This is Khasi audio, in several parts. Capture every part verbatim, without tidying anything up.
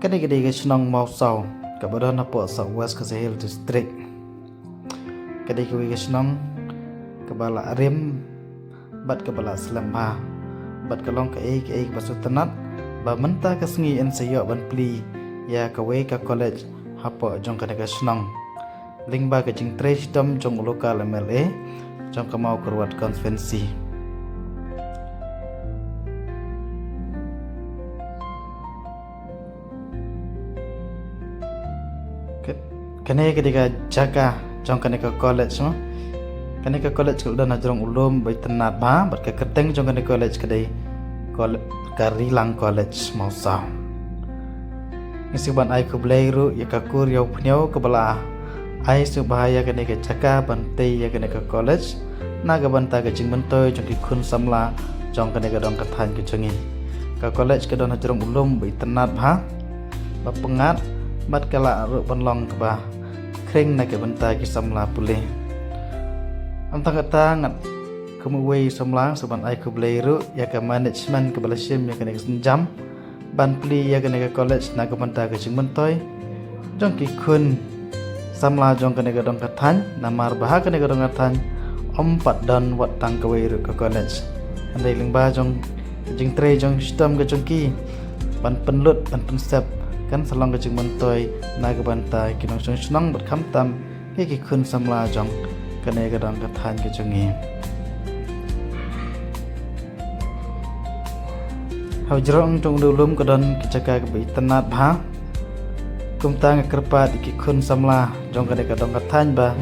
Ka dei ka dei ka shnong Mawsaw, kaba don hapoh South West Khasi Hills District. Ka dei kawei ka shnong kaba la rim bad kaba la slem bha, bad ka long kaei kaei kaba sngewtynnat ba mynta ka sngi yn sa ïoh ban plie ïa kawei ka college hapoh jong kane ka shnong, lyngba ka jingtrei shitom jong u local M L A jong ka Mawkyrwat constituency. Ka-, kane ka dei ka jaka jong kane ka college mo. Kane ka college ka la don hajrong u lum ba itynnat bha, bad ka kyrteng jong kane ka college ka dei kol-, ka Rilang College Mawsaw. Ngi sngewbha ban ai khublei ruh ïa ka kur ïa u Pynïaw kaba la ai sngewbha ïa kane ka jaka ban tei ïa kane ka college na ka bynta ka jingmyntoi jong ki khun samla jong kane ka dong ka thaiñ ka jong ngi. Ka college ka don hajrong u lum ba itynnat bha, ba pyngngad, bad ka lah ruh ban long kaba khring na ka bynta ki samla pule. Ym tang kata, ngat kum uwei u samla sngewbha ban ai khublei ruh ïa ka management kaba la shim ïa kane ka sienjam ban plie ïa kane ka college na ka bynta ka jingmyntoi jong ki khun samla jong kane ka dong ka thaiñ, namar ba ha kane ka dong ka thaiñ ym pat don wat tang kawei ruh ka college. Hynrei lyngba jong ka jingtrei jong shitom ka jong ki ban pynlut ban pynsep, kan sa long ka jingmyntoi na ka bynta ki nongshong shnong bad khamtam ïa ki khun samla jong kane ka dong ka thaiñ ka jong ngi. Ha u jrong jong u lum ka don ka jaka kaba itynnat bha. Kumta nga kyrpad ïa ki khun samla jong kane ka dong ka thaiñ ba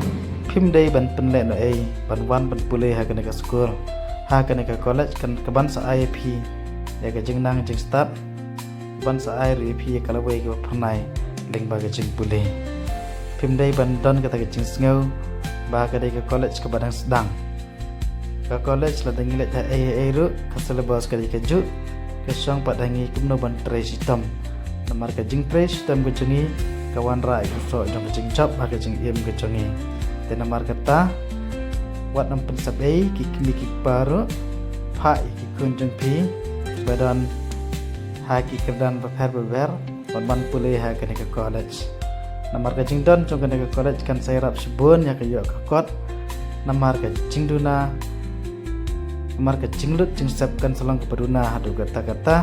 phim dei ban pynlehnohei ban wan ban pule ha kane ka skul, ha kane ka college, kan, kaban sa ai ïa phi ïa ka jingnang jingstad, ban sa ai ruh ïa phi ïa ka lawei kaba phyrnai lyngba ka jingpule. Phim dei ban don kata ka jingsngew ba ka dei ka college kaba dang sdang. Ka college, lada ngi leit ha ei ha ei ruh, ka syllabus ka dei kajuh, ka shong pat ha ngi kumno ban trei shitom. Namar ka jingtrei shitom ka jong ngi ka wanrah ïa ka soh jong ka jingjop ha ka jingim ka jong ngi. Te namar kata, wat nym pynsep ei, ki kmie ki kpa ruh, phah ïa ki khun jong phi ba don ha ki kyrdan bapher bapher ban wan pule ha kane ka college. Namar ka jingdon jong kane ka college kan sa ïarap shibun ïa ka ïoh ka kot. Namar ka jingduna, namar ka jinglut jingsep kan sa long kaba duna haduh katta katta.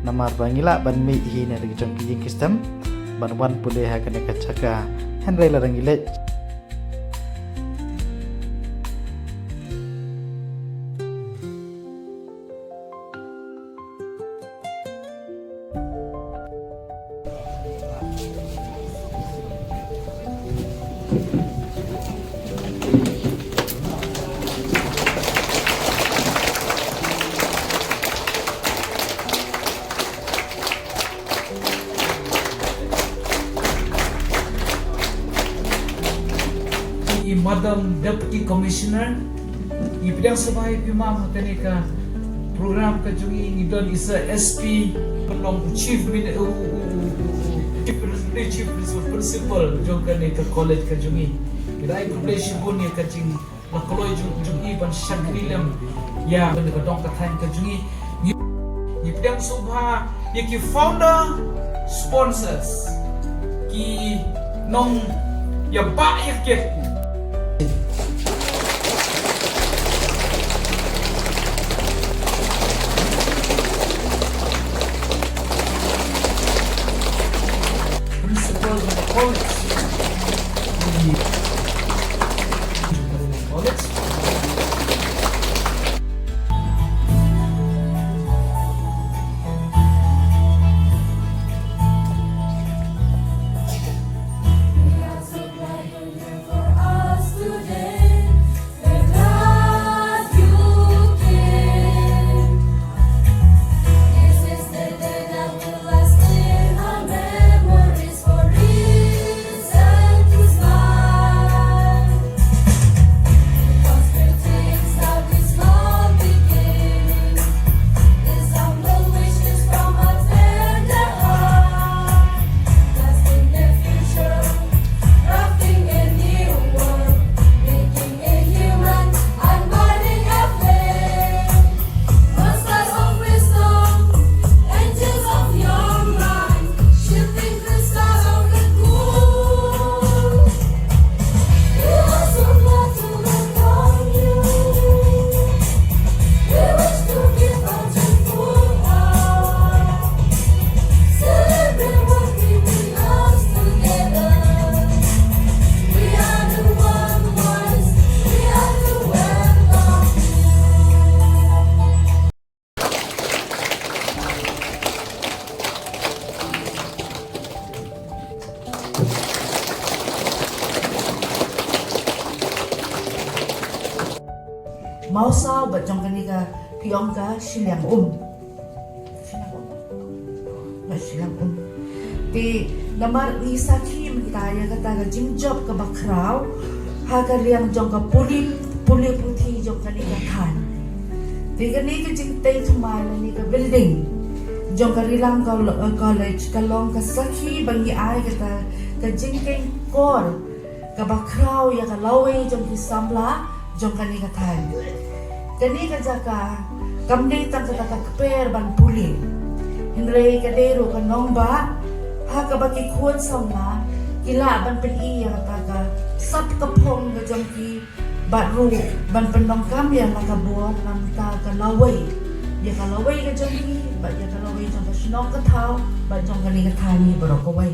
Namar ba ngi lah ban mih hi na ki jong ki ïing ki sem ban wan pule ha kane ka jaka. Hynrei lada ngi leit I Madam Deputy Commissioner, i pdiang sngewbha ïa phi mam ha kane ka program ka jong i. Ngi don i Sir S P, pynlong u Chief Min-, u, u, u, u, Chief Prin-, Chief Principal, Principal jong kane ka college ka jong i. Ngi da ai khublei shibun ïa ka jing la kloi jong, jong i ban shakri lem ïa kane ka dong ka thaiñ ka jong i. Ngi, ngi pdiang sngewbha ïa ki founder sponsors, ki nongïabah ïa kit. Principal of the college. Mawsaw bad jong kane ka, phi ong ka shiliang um. Shiliang um. Ba shiliang um. Te namar ngi sakhi mynta ïa kata ka jingjop kaba khraw ha ka liang jong ka pule, pule puthi jong kane ka thaiñ. Te kane ka jingtei thymmai lane ka building jong ka Rilang Col-, eh, College ka long ka sakhi ba ngi ai kata ka jingkhein kor kaba khraw ïa ka lawei jong ki samla jong kane ka thaiñ. Kane ka jaka kam dei tang kata ka kper ban pule, hynrei ka dei ruh ka nongbah ha kaba ki khun samla ki lah ban pyni ïa kata ka sap ka phong ka jong ki, bad ruh ban pyndonkam ïa la ka bor namar ka lawei, ïa ka lawei ka jong ki bad ïa ka lawei jong ka shnong ka thaw bad jong kane ka thaiñ baroh kawei.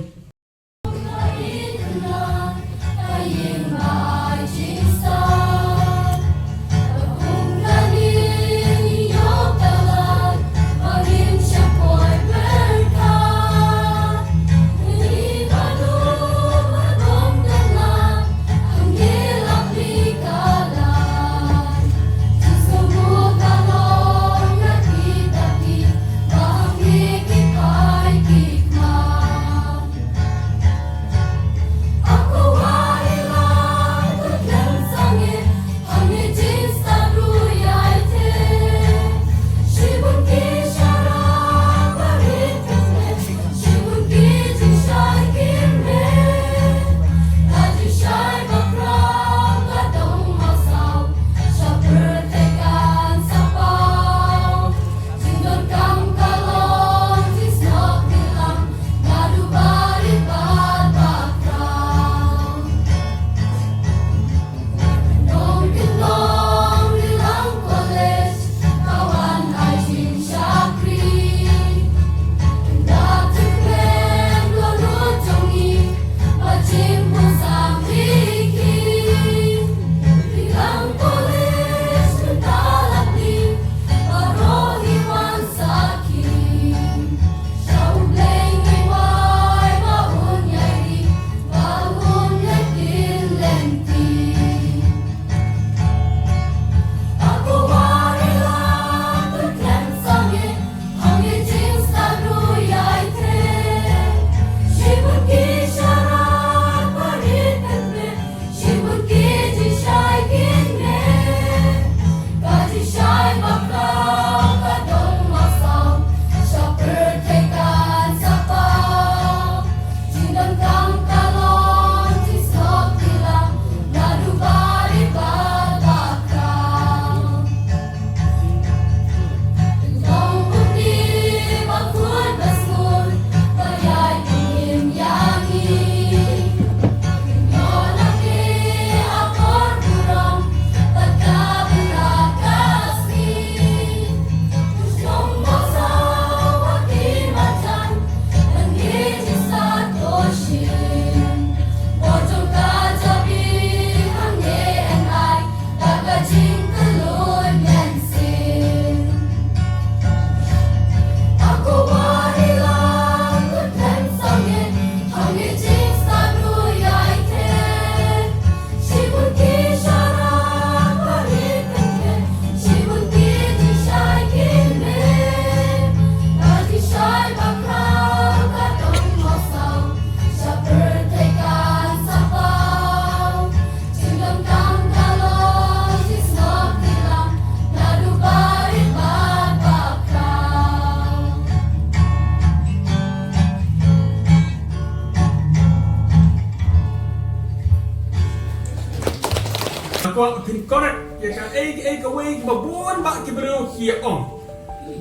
Nga kwah phin correct ïa ka ei ei kawei ba bun ba ki briew ki ong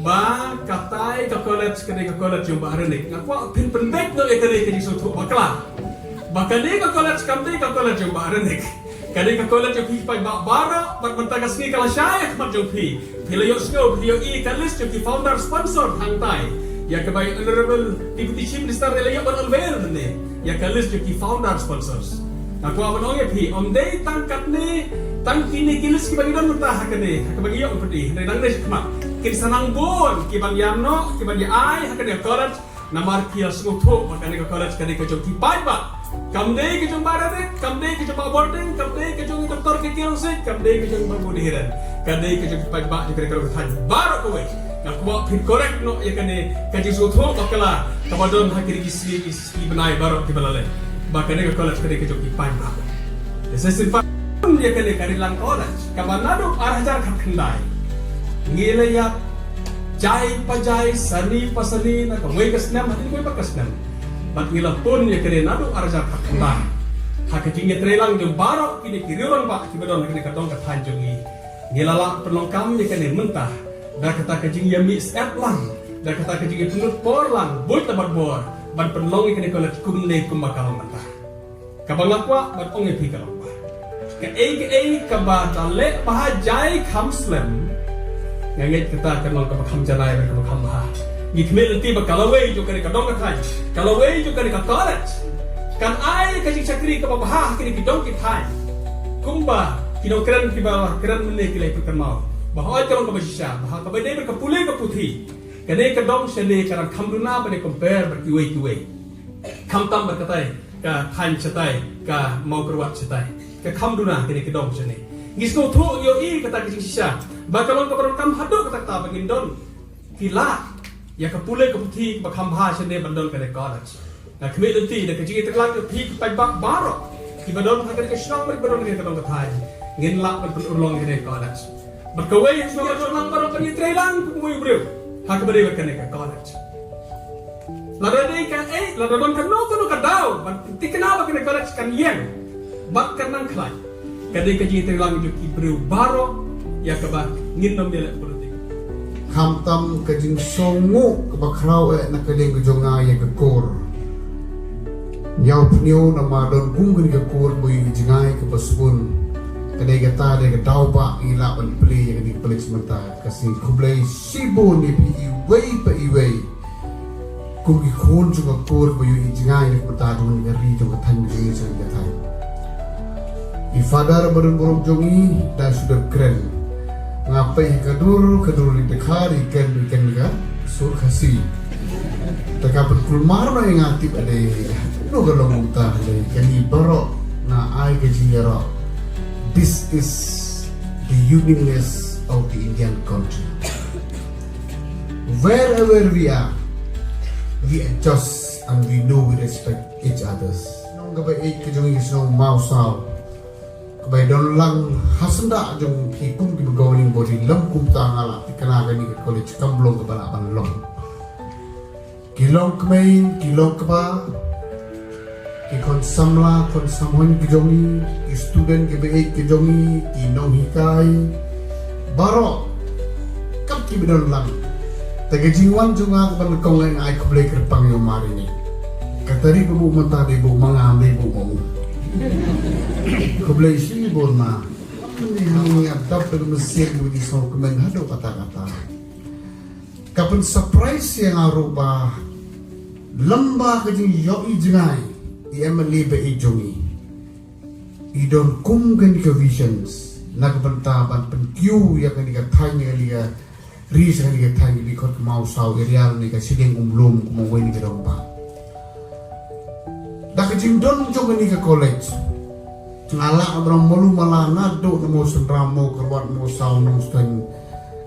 ba katai ka college ka dei ka college jong Bah Renik. Nga kwah phin pynbeit noh ïa ka dei ka jingsngewthuh bakla ba ka dei ka college kam dei ka college jong Bah Renik. Ka dei ka college jong phi paidbah baroh, bad mynta ka sngi ka la shai ha khmat jong phi. Phi la ïohsngew, phi la ïohi ka list jong ki founder sponsor hangtai. Ïa kaba i Honorable Deputy Chief Minister i la ïoh ban unveil ne ïa ka list jong ki founder sponsors. Nga kwah ban ong ïa phi, ym dei tang katne, tang kine ki list kiba ngi don mynta ha kane, ha kaba ngi ïoh ban pyni, hynrei nangne shakhmat kin sa nang bun kiban ïam noh, kiban ïa ai ha kane ka college. Namar phi la sngewthuh ba kane ka college ka dei ka jong ki paidbah, Kam dei ka jong Bah Raried, kam dei ka jong Bah Borteng, kam dei ka jong i Doktor K K Rangsit, kam dei ka jong Bah Budi Hiren. Ka dei ka jong ki paidbah jong ka ri ka dong ka thaiñ baroh kawei. Nga kwah phin correct noh ïa kane ka jingsngewthuh bakla kaba don ha kine ki sngi ki sngi bnai baroh kiba la leit. Ba kane ka college ka dei ka jong ki paidbah. Ïa sa shisien pat ïa kane ka Ri Lang College kaba naduh ar hajar khatkhyndai ngi la ïa jai pa jai, sani pa sani, na kawei ka snem haduh kawei pat ka snem. Bad ngi la pun ïa kane naduh ar hajar khatkhyndai. Ha ka jingïatreilang jong baroh kine ki riew rangbah kiba don ha kane ka dong ka thaiñ jong ngi, ngi la lah pynlong kam ïa kane mynta da kata ka jingïamih syep lang, da kata ka jingïapynlut por lang, buit la bad bor, ban pynlong ïa kane ka college kumne kumba ka long mynta. Kaba nga kwah ban ong ïa phi ka long ba kaei kaei kaba ta leh bha jai kham slem, nga ngeit kata ka long kaba kham janai bad kaba kham bha. Ngi khmih lynti ba ka lawei jong kane ka dong ka thaiñ, ka lawei jong kane ka college, kan ai ka jingshakri kaba bha ha kine ki dong ki thaiñ. Kumba ki nongkren kiba la kren mynne ki la ïathuh kynmaw ba hooid ka long kaba shisha ba ha kaba dei bad ka pule ka puthi, kane ka dong shane ka dang kham duna ban ïa compare bad kiwei kiwei. Khamtam bad katai ka thaiñ shatai, ka Mawkyrwat shatai, ka kham duna kane ka dong shane. Ngi sngewthuh ïohi kata ka jingshisha ba ka long kaba donkam haduh katta katta ba ngin don ki lad ïa ka pule ka puthi ba kham bha shane ban don kane ka college. Nga khmih lynti da ka jingïatreilang jong phi ki paidbah baroh kiba don ha kane ka shnong bad kiba don ha kane ka dong ka thaiñ, ngin lah ban pynurlong ïa kane ka college. Bad kawei ha shnong bad shnong baroh kan ïatreilang kum uwei u briew ha kaba dei bad kane ka college. Lada dei ka ei, lada don kano kano ka daw ban pynthikna ba kane ka college kan ïeng bad kan nang khlaiñ, ka dei ka jingïatreilang jong ki briew baroh ïa kaba ngin nym ïaleh politik. Khamtam ka jingsngewnguh kaba khraw eh na ka liang ka jong nga ïa ka kur. Ñiaw pynïaw namar don kum kane ka kur ba ïohi jngai kaba sbun. Ka dei kata dei ka daw ba ngi lah ban plie ïa kane ka plie mynta. Ka sngi khublei shibun ïa phi iwei pa iwei. Kum ki khun jong ka kur ba ïohi jngai na ka bynta jong ka ri jong ka thaiñ jong ngi jong ka thaiñ. I Father ba don burom jong ngi da shu dep kren. Nga peit ka dur ka dur ri dkhar i kren i kren ka sur Khasi. Te ka pynkulmar na nga tip ade no ka long kumta le kani baroh na ai ka jingïaroh. This is the uniqueness of the Indian country. Wherever we are, we adjust and we know we respect each others. Nong kaba eit ka jong i shnong Mawsaw kaba don lang ha syndah jong phi kum ki governing body lem kumta nga la thikna kani ka college kam long kaba lah ban long. Ki longkmie, ki longkpa, ki khun samla khun samhun ki jong ngi, ki student kiba ïeit ki jong ngi, ki nonghikai baroh kat kiba don lang. Te ka jingwan jong nga ka ban kong ai khublei kyrpang ïa u Marini. Ka tarik ba buh mynta dei buh ma nga, dei buh ma u. Khublei shibun ma. Ni ha ngi ïa dap da ka mynsiem ba ngi sngewkmen haduh katta katta. Ka pynsurprise ïa nga ruh ba lem ba ka jingïohi jngai i M L A ba i jong i, i don kum kane ka visions na ka bynta ban pynkiew ïa kane ka thaiñ, ïa kane ka ri, ïa kane ka thaiñ, kane ka khot ka Mawsaw area ne ka shiliang Umlum kum uwei na ki rangbah. Da ka jingdon jong kane ka college, nga lah ban ong malu mala naduh na Mawsynram, Mawkyrwat, Mawsaw, Nongstoiñ.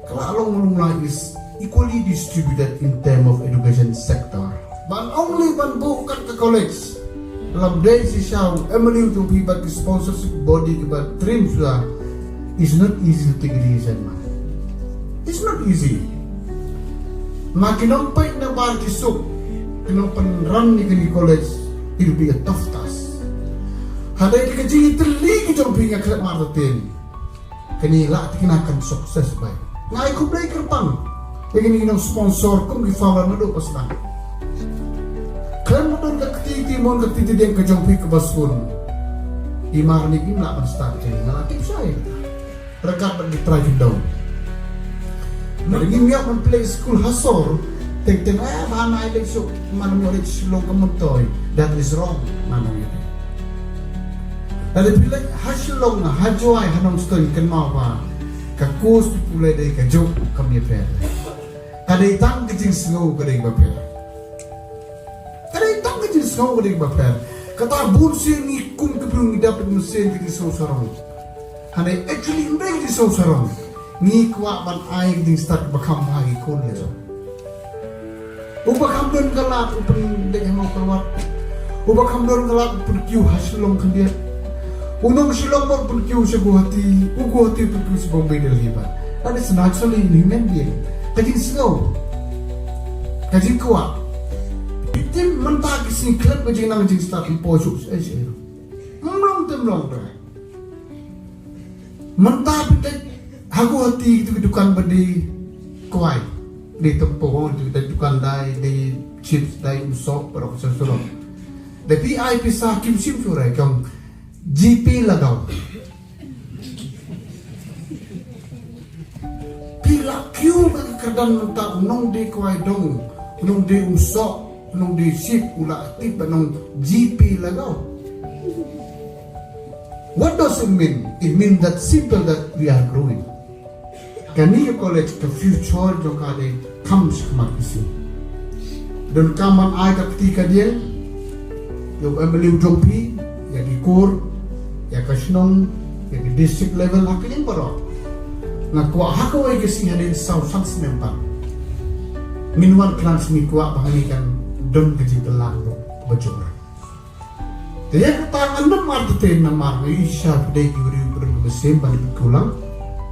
Ka la long malu mala is equally distributed in term of education sector. Ban ong lei ban buh kat ka college, lada dei shisha u M L A u jong phi bad ki sponsorship body kiba trim shuwa, it's not easy to take a decision, man. It's not easy. Ma ki nongpeit na bar ki suk, ki nongpynran ïa kane ka college, it'll be a tough task. Hadei da ka jingïatylli ka jong phi nga khlem artatien, kane la thikna kan success bha. Nga ai khublei kyrpang ïa kine ki nongsponsor kum ki founder naduh ba sdang. Khlem don ka kti kti mon ka kti kti dieng ka jong phi kaba sbun, i Marini kim lah ban start kane, nga la tip shai. Ryngkat bad ki trai ki dong. Ngi ngim ïoh ban plie skul ha sor, teng teng eh ba nai leit suk, man mo leit Shillong ka myntoi. That is wrong, man mo leit. Lada phi leit ha Shillong, ha Jowai, ha Nongstoiñ, kynmaw ba ka course pule dei kajuh, kam ïapher. Ka dei tang ka jingsngew ka dei ba pher. Ka dei tang ka jingsngew ka dei ba pher. Kata bun sien ngi kum ki briew ngi dap da ka mynsiem ka jingsngewsarong. Hynrei actually ym dei ka jingsngewsarong. Ngi kwah ban ai ka jingstad kaba kham bha ha ki khun la jong. Uba kham don ka lad u pyndep ha Mawkyrwat. Uba kham don ka lad u pynkiew ha Shillong khyndiat. U nong Shillong ba u pynkiew sha Guwahati, u Guwahati u pynkiew sha Bombay, Delhi bad. That is naturally in human being. Ka jingsngew. Ka jingkwah. Phi tip mynta ki sngi khlem ka jingnang jingstad, phi poi shuh shuh shuh. Ym long te ym long te. Mynta phi leit ha Guwahati, kito ki dukan ba die kwai, die tympong, kito ki dukan die, die chips, die umsoh, baroh ka sha surok. Da phi ai pisa kim shim shuh re, ka ong GPay lagao. Phi la kiew ka kyrdan mynta, u nongdie kwai dong, u nongdie umsoh, u nongdie chips, u la tip ba ong GPay lagao. What does it mean? It means that simple, that we are growing. Kane ka college, ka future jong ka dei kham shakhmat ka sngi. Donkam ban ai ka kti ka dieng ïa u MLA u jong phi, ïa ki kur, ïa ka shnong, ïa ki district level, ha ka liang baroh. Nga kwah ha kawei ka sngi hadien saw san snem pat, ngin wan khlad, ngi kwah ba hangne kan don ka jingkylla ba jur. Te ïa kata ngan nym artatien namar nga ïohi shisha phi dei ki briew ba don ka mynsiem ban pynkulang.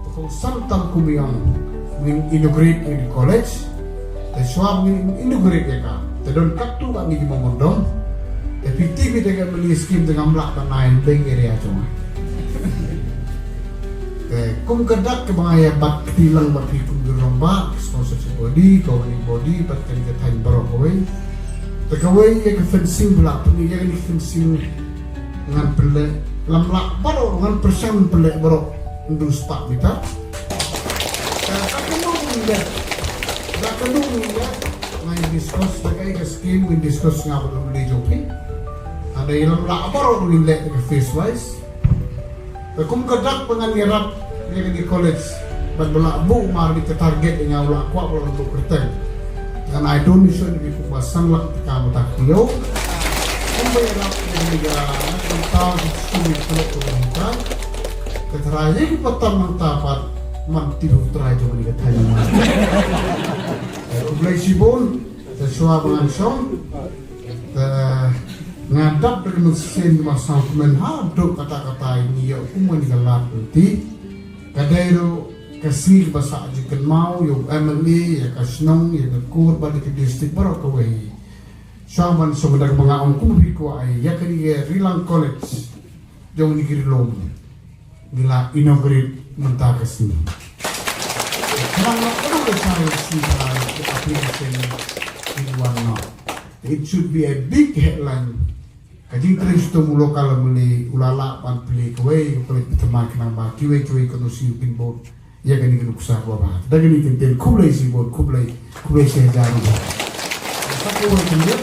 Te kongsan tam kum ïa ong ngin inaugurate ïa ka college. Te shuwa ba ngin inaugurate ïa ka, te don katto katne ki memorandum. Te phi tip ïa ka MLA scheme te ngam lah ban ai, bank area jong nga. Te kum ka dak kaba nga ïa bat kti lang bad phi kum ki rangbah, sponsorship body, governing body, bad kane ka thaiñ baroh kawei. Te kawei ïa ka fencing phi la pynleh, ïa kane ka fencing ngan pynleh, lam lah baroh, ngan pyrshang pynleh baroh hynriew spah meter. Te da kano ngin leh, da kano ngin leh, ngin discuss, da kaei ka scheme ngin discuss nga bad u MLA jong phi. Hynrei lam lah baroh ngin leh ka phase wise. Te kum ka dak ba ngan ïarap ïa kane ka college, bad ba la buh mar ïa ka target ïa nga, u la kwah ba la buh kyrteng. Ngan ai donation ïa phi kumba san lak tyngka mynta ka taïew. Kumba ïarap ïa kane ka, mynta ka skum ïa ka college ka mynta. Ka trai ïa ki patam mynta pat man, ti u trai jong kane ka thaiñ mynta. Eh, khublei shibun. Te shuwa ba ngan shong, te nga dap da ka mynsiem ba sngewkmen haduh katta katta, ngi ïoh kum kane ka lad lynti. Ka dei ruh ka sngi kaba sah jingkynmaw ïa u MLA, ïa ka shnong, ïa ka kur bad ïa ka district baroh kawei. Shuwa ban shong, da kaba nga ong kum phi kwah, ïa kane ka Rilang College jong ngi ki Ri Lum ngi la inaugurate mynta ka sngi. Khnang ba ka dei ka sha ka sngi ka application in one, no. It should be a big headline. Ka jingtrei shitom u local MLA u la lah ban plie kawei ka college ba thymmai khnang ba kiwei kiwei ki nongshong shnong kin bud ïa kane ka nuksa kaba bha. Da kane ka ktien, khublei shibun, khublei, khublei shihajar. Sa kawei ka ktien.